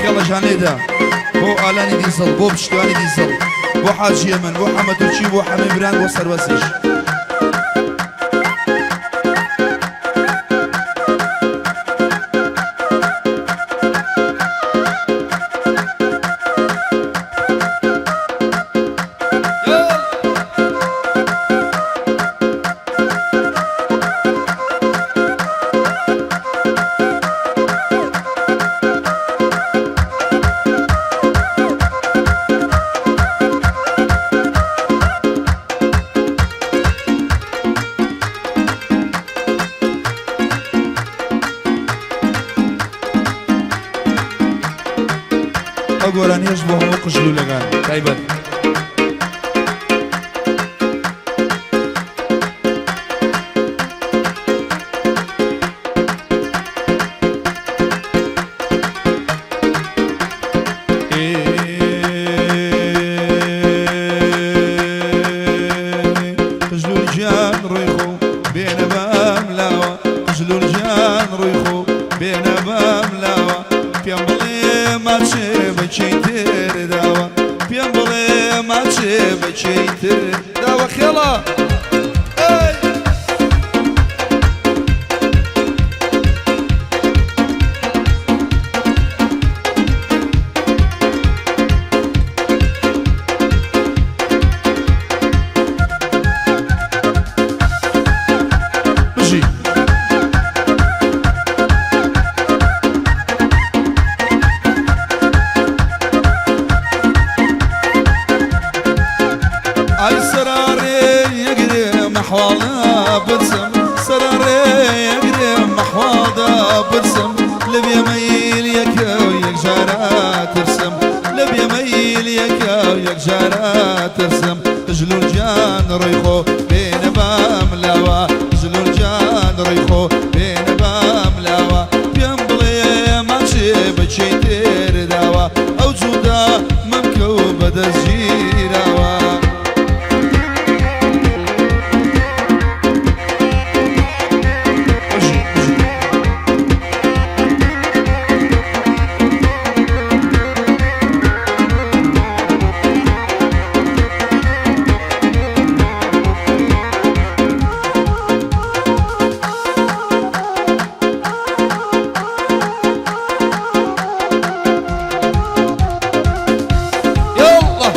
خێڵەژانێدا بۆ ئالانی دیزڵ، بۆ پشتیوانی دیزڵ، بۆ حاجی ئەمن، بۆ حەمە تورکی، بۆ حەمەی بران، بۆ سەروەسیش. ئەو گۆرانیەش بۆ هەموو قژلولەکان تایبەت. قژلول گیان ڕووی خۆ بێنە بەم لاوە، قژلول گیان ڕووی خۆ بێنە بەم لاوە، پێم بڵێ ماچێ بە کێی تر داوە، پێم بڵێ ماچێ بە کێی تر داوە. خێڵە ئەی. بژی. ئای سەرا ڕێ ئەگرێ مەحواڵە بچم، سەرا ڕێ ئەگرێ مەحواڵدا بچم، لە بێمەیل یەکە و یەکجارە ترسم، لە بێمەیل یەکە و یەکجارە ترسم. ژلول گیان ڕووی خۆ بێنە بام لاوە، ژلول گیان ڕووی خۆ بێنە بام لاوە، پێم بڵێ ماچێ بە کێی تر داوە، ئەو جودا مەمکە و بەدەست گیراوە. بژی بژی. یاڵڵا.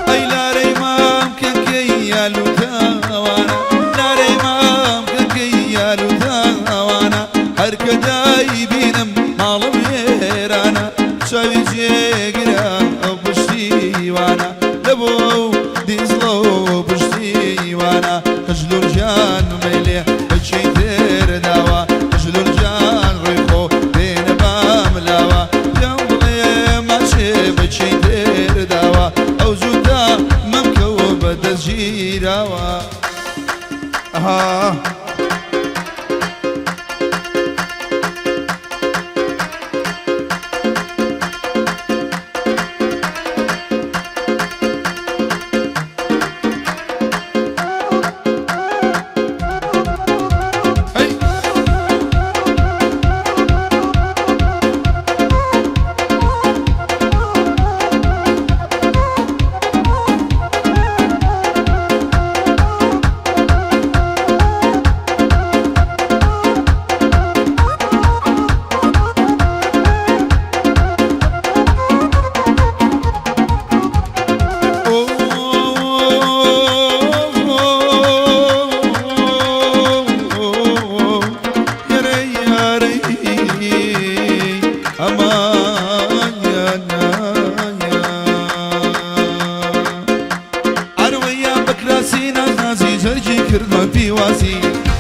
ئەی لارەی مام کەکەی یالوتاوانە، لارەی مام کەکەی یالوتاوانە، هەر کە دایبینم ماڵم وێرانە، چاوی جێگرە ئەو پشتیوانە، لە بۆ ئەو دیزڵە و پشتیوانە. قژلول گیان مەیلێ بە کێی تر داوە، قژلول گیان ڕووی خۆ بێنە بام لاوە، پێم بڵێ ماچێ بە کێی تر داوە، ئەو جووتە مەمکە و بە دەست گیراوە. ئەها. هەی.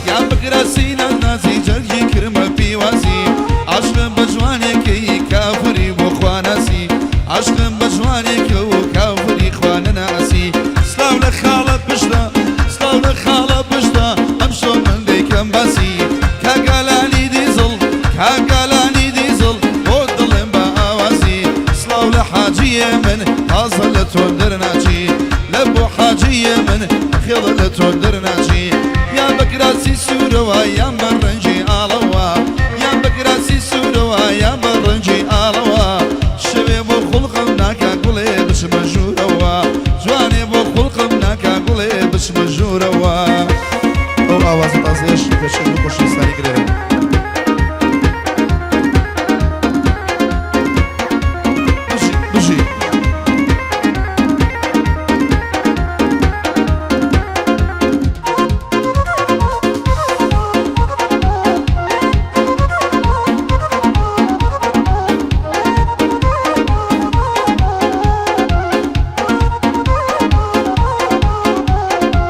یان بکراسی نازنازی جەرگی کرمە پیوازی، عاشقم بە جوانێکەی کافری بۆ خواناسی، عاشقم بە جوانێکە و کافری خوانەناسی. سلاو لە خاڵە پشتە، سلاو لە خاڵە پشتە، ئەمشۆ من دەیکەم باسی. کاکالانی دیزڵ، کاکالانی دیزڵ، بۆ دڵم بە ئاوازی. سلاو لە حاجیە من تازە لە تۆ دەرناچی، لە بۆ من خێڵە لە تۆ دەرناچی. یان بە کراسی سوورەوە یان بە ڕەنگی ئاڵەوە، یان بە کراسی سوورەوە یان بە ڕەنگی ئاڵەوە. شەوێ بۆ خوڵقم ناکا گوڵێ بچمە ژوورەوە، جوانێ بۆ خوڵقم ناکا گوڵێ بچمە ژوورەوە. ئەو ئاوازە تازەیەش پێشکەش بە خۆشەویستانی گرێرە. بژی بژی.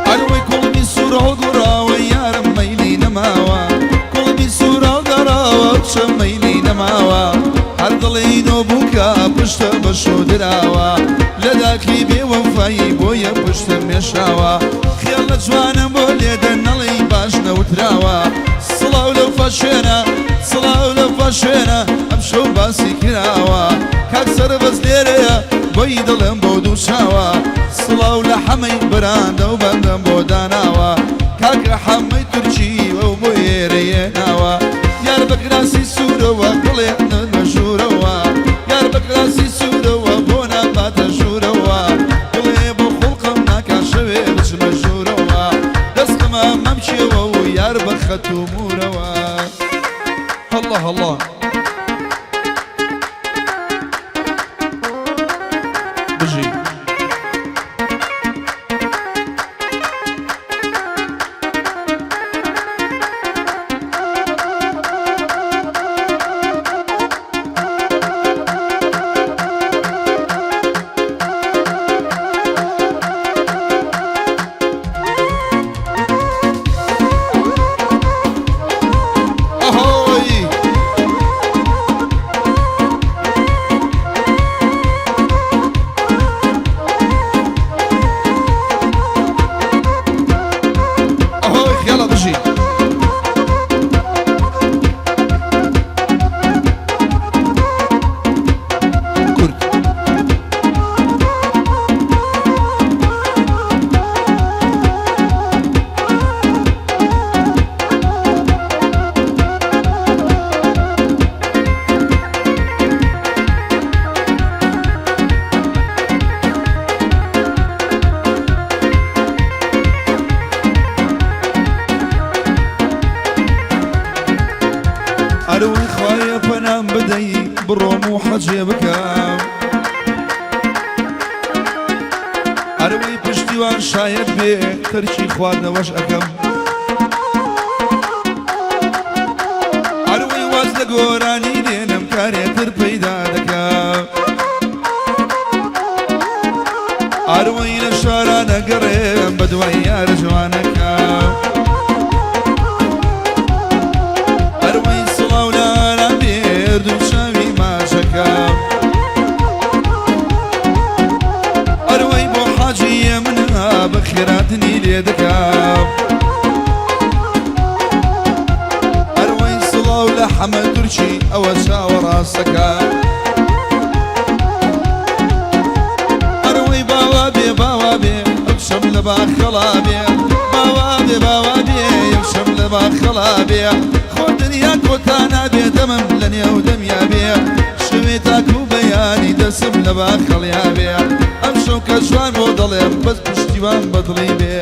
ئەروەی کوڵمی سوور هەڵگوڕاوە یارم مەیلی نەماوە، کوڵمی سوور هەڵگەڕاوە چە مەیلی نەماوە. هەر دڵی نۆ بووکە پشتە بە شۆ دراوە، لە داخی بێوەفایی بۆیە پشتم مێشاوە. خێڵ لە جوانم بۆ لێدە نەڵێی باش نەوتراوە. سڵاو لەو فاشێنە، سڵاو لەو فاشێنە ئەمشەو باسی کراوە. کاک سەربەست لێرەیە بۆی دڵم بۆ دوو چاوە. سڵاو لە حەمەی براندە و بەندەم بۆ داناوە. کاکە حەمەی تورکی ئەو بۆ ئێرەیە ناوە. یار بە کراسی سوورەوە گوڵێ لە ژوورەوە، یار بە کراسی سوورەوە بۆ ناباتە ژوورەوە. گوڵێ بۆ خوڵقم ناکا شەوێ بچمە ژوورەوە، دەستمە مەمکیەوە و یار بە خەت و موورەوە. هەڵڵا هەڵڵا. بژی. ئەهۆی. ئەهۆی خێڵە بژی. کورد. ئەروەی خوایە پەنام بدەی بڕۆم و حەجێ بکەم، ئەروەی پشتیوان شایەت بێ تەرکی خواردنەوەش ئەکەم. ئەروەی واز لە گۆرانی دێنم کارێتر پەیدا دەکەم. ئەروەی لە شارانە گەڕێم بە دوای یارە جوانەکەم. ئەروەی سڵاو لە ئارام بێرد و چاوی ماچەکەم. ئەروەی بۆ حاجیە منە بە خێراتنی لێ دەکەم. ئەروەی سڵاو لە حەمە تورکی ئەوە چاوە ڕاستەکە. ئەروەی باوا بێ باوا بێ ئەو شەم لە باخەڵا بێ، باوا بێ باوا بێ ئەو شەم لە باخەڵا بێ. خۆ دنیا کۆتا نابێ دەمم لە نێو دەمیا بێ، شەوێ تاکو بەیانی دەسم لە باخەڵیا بێ. ئەم شەو کە جوان بۆ دەڵێم بەس پشتیوان بەدڵی بێ.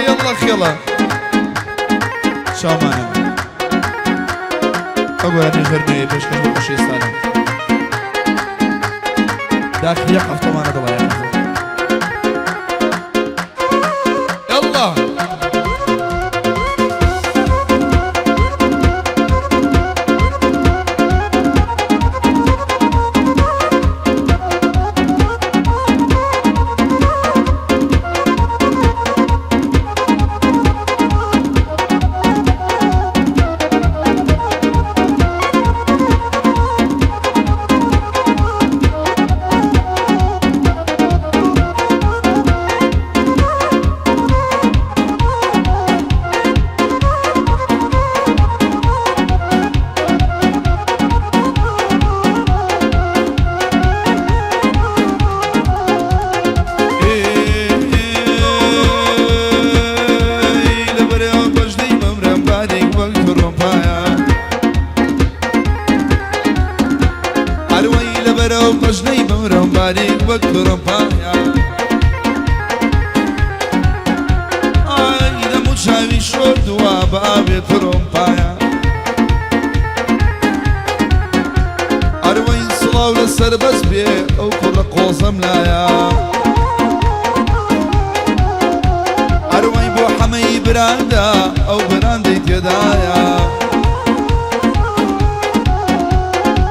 یەڵڵا خێڵە. چاومانە. ئەو گۆرانیش هەر نوێیە پێشکەش بە خۆشەویستانە. داخی یەک هەفتەمانە دڵە یەک هەفتە. یەڵڵا. لەو پەژنەی بمرم باریک وەک ترۆمپایە. ئای دەم و چاوی شۆردووە بە ئاوێ ترۆمپایە. ئەروەی سڵاو لە سەربەست بێ ئەو کوڕە قۆزەم لایە. ئەروەی بۆ حەمەی براندە ئەو براندەی تێدایە.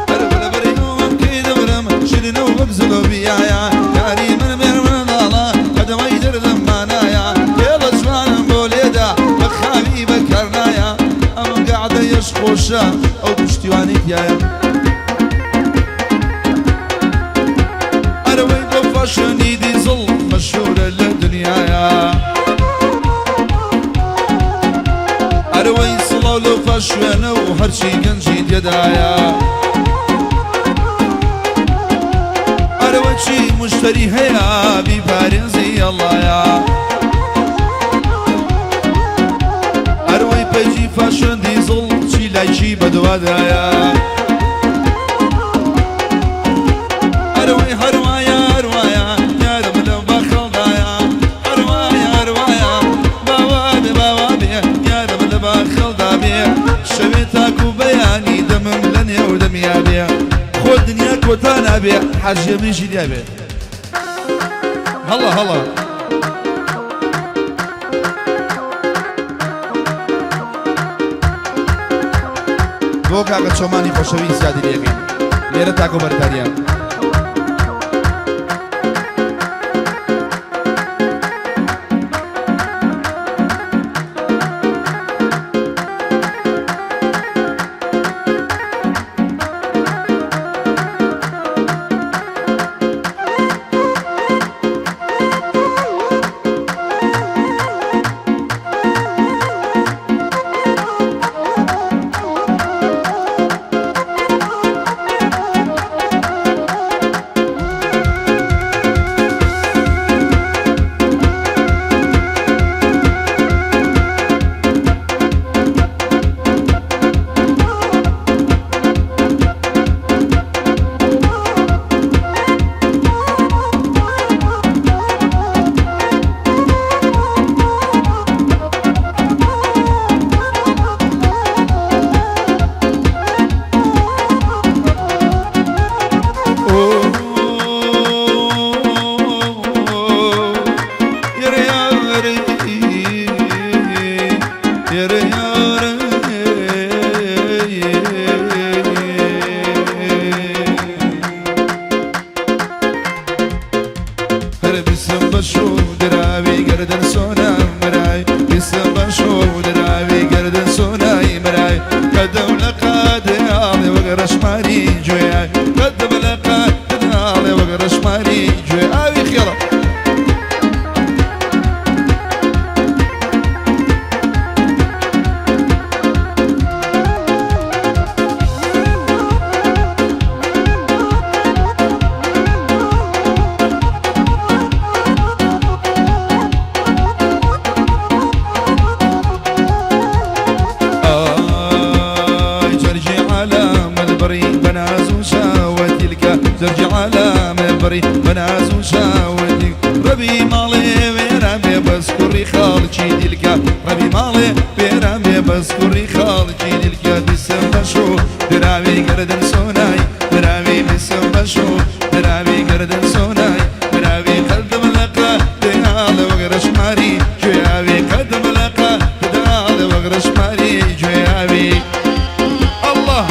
هەر لەبەری ئەوەم کەی دەمرم شیرینە و وەک زلۆبیایە. کاری من بێ منداڵە قەدەمەی دەردم مانایە. هێڵە جوانم بۆ لێدا بە خاوی بەکارنایە. ئەم گەعدەیەش خۆشە ئەو پشتیوانی تایە. ئەرەوەی بۆ فاشنی دیزڵ مەشهورە لە دنیاە. ئەرەوەی سڵاو لەو فاشوێنە و هەرچی گەنجی تێدایە. ئەرەوە چی مشتری هەیە بیپارێزی ئەڵایە. ئەروەی پەیجی فاشن دیزڵ چی لایکی بەدوادایە. ئەروەی هەروایە هەروایە یارم لەو باخەڵدایە. هەروایە هەروایە باوا بێ باوا بێ یارم لە باخەڵدا بێ. شەوێ تاکو بەیانی دەمم لە نێو دەمیا بێ. خۆ دنیا کۆتا نابێ حاجیە منیشی دیابێ. هەڵە هەڵە. بۆ کاکە چۆمانی خۆشەویست زیادی لێکەین لێرە تاکۆ بەرتاریان. هەر بسم بەشوو دراوی گەردن سۆنا مرای. بسم بەشوو دراوی گەردن سۆنای مرای. قەدەم لە قادێ ئاڵێ وەک ڕەشماری گوێیای. قەدەم لە قادێ ئاڵێ وەک ڕەشماری گوێ. ئاوی خێڵە. ئای جەرگی عالەمت بڕی بەناز و شاوەتیلکە. جەرگی عالەمت بڕی بەناز و شاوەتیل. ڕەبی ماڵێ وێران بێ بەس کوڕی خاڵکی دیلکە. ڕەبی ماڵێ وێران بێ بەس کوڕی خاڵکی دیلکە. بیسم بەشوو دراوی گەردن سۆنای دراوی. بیسم بەشوو دراوی گەردن سۆنای دراوی. قەدم لەقە دێناڵێ وەک ڕەشماری گوێیاوی. قەدم لەقە دێناڵێ وەک ڕەشماری گوێیاوی. ئەڵڵا.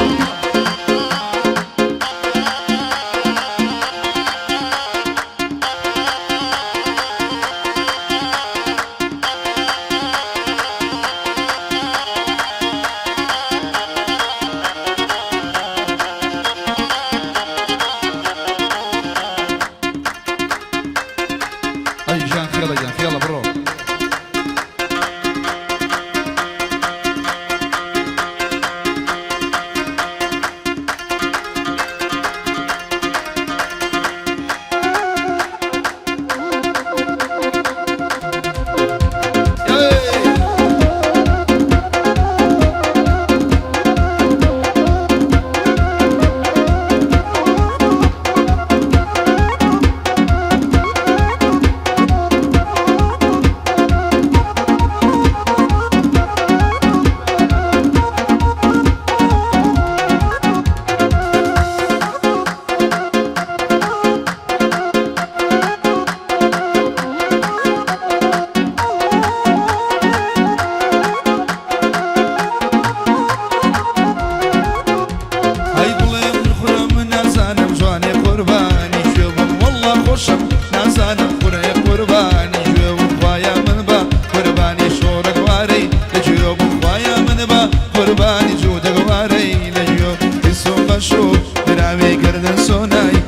کردن سۆنای.